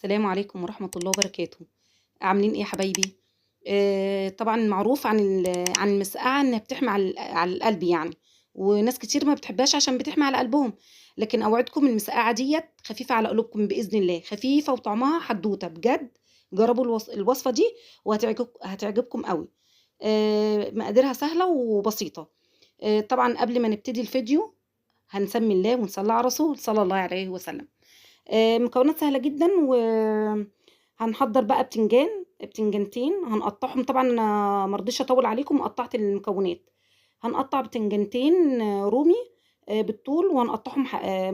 السلام عليكم ورحمة الله وبركاته. عاملين ايه يا حبايبي؟ طبعا معروف عن المسقعة انها بتحمي على القلب يعني، وناس كتير ما بتحبهاش عشان بتحمي على قلبهم، لكن اوعدكم المسقعة ديت خفيفة على قلوبكم بإذن الله، خفيفة وطعمها حدوتة بجد. جربوا الوصفة دي وهتعجبكم قوي. مقاديرها سهلة وبسيطة. طبعا قبل ما نبتدي الفيديو هنسمي الله ونصلي على الرسول صلى الله عليه وسلم. مكونات سهلة جدا. وهنحضر بقى بتنجانتين هنقطعهم. طبعا انا ما رضيتش اطول عليكم وقطعت المكونات. هنقطع بتنجانتين رومي بالطول، وهنقطعهم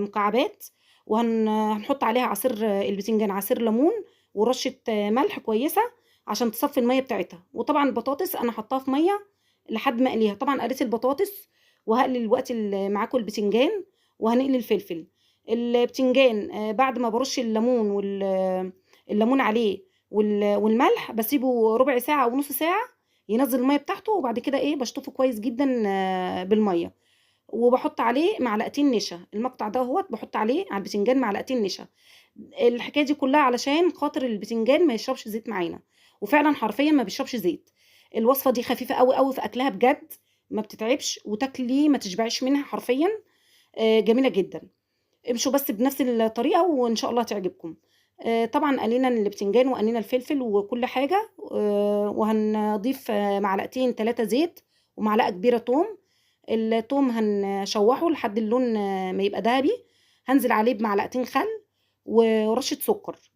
مكعبات، وهنحط عليها عصير البتنجان، عصير ليمون ورشة ملح كويسة عشان تصفي المية بتاعتها. وطبعا البطاطس انا حطاها في مية لحد ما اقليها. طبعا قليت البطاطس وهقلي الوقت اللي معاكم البتنجان، وهنقلي الفلفل. البتنجان بعد ما برش الليمون الليمون عليه والملح، بسيبه ربع ساعة أو نص ساعة ينزل المية بتاعته، وبعد كده بشطفه كويس جدا بالمية، وبحط عليه معلقتين نشا. المقطع ده اهوت بحط عليه على البتنجان معلقتين نشا. الحكاية دي كلها علشان خاطر البتنجان ما يشربش زيت معانا، وفعلا حرفيا ما بيشربش زيت. الوصفة دي خفيفة قوي قوي في أكلها بجد، ما بتتعبش وتاكلي ما تشبعيش منها حرفيا. جميلة جدا. امشوا بس بنفس الطريقة وإن شاء الله تعجبكم. طبعا قلينا البتنجان وقلينا الفلفل وكل حاجة. وهنضيف معلقتين 3 زيت ومعلقة كبيرة توم. التوم هنشوحه لحد اللون ما يبقى ذهبي. هنزل عليه بمعلقتين خل ورشة سكر.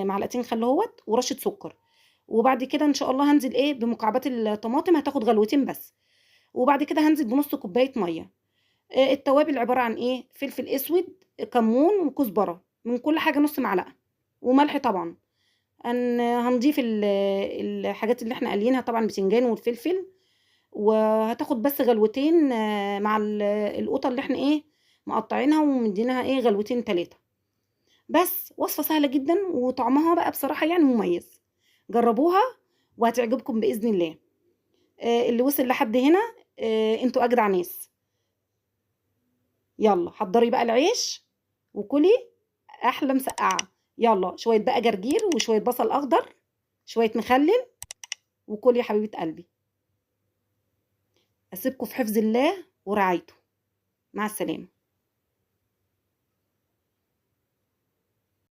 معلقتين خل اهوت ورشة سكر. وبعد كده إن شاء الله هنزل بمكعبات الطماطم، هتاخد غلوتين بس. وبعد كده هنزل بنص كوباية مية. التوابل عبارة عن إيه؟ فلفل أسود، كمون، وكزبرة، من كل حاجة نص معلقة، وملح طبعا. هنضيف الحاجات اللي احنا قالينها طبعا، بتنجان والفلفل، وهتاخد بس غلوتين مع القوطة اللي احنا مقطعينها ومديناها غلوتين 3 بس. وصفة سهلة جدا وطعمها بقى بصراحة مميز. جربوها وهتعجبكم بإذن الله. اللي وصل لحد هنا، انتوا أجدع ناس. يلا حضري بقى العيش وكلي أحلى مسقعة. يلا شوية بقى جرجير وشوية بصل أخضر، شوية مخلل، وكلي يا حبيبة قلبي. أسيبكم في حفظ الله ورعايته. مع السلامة.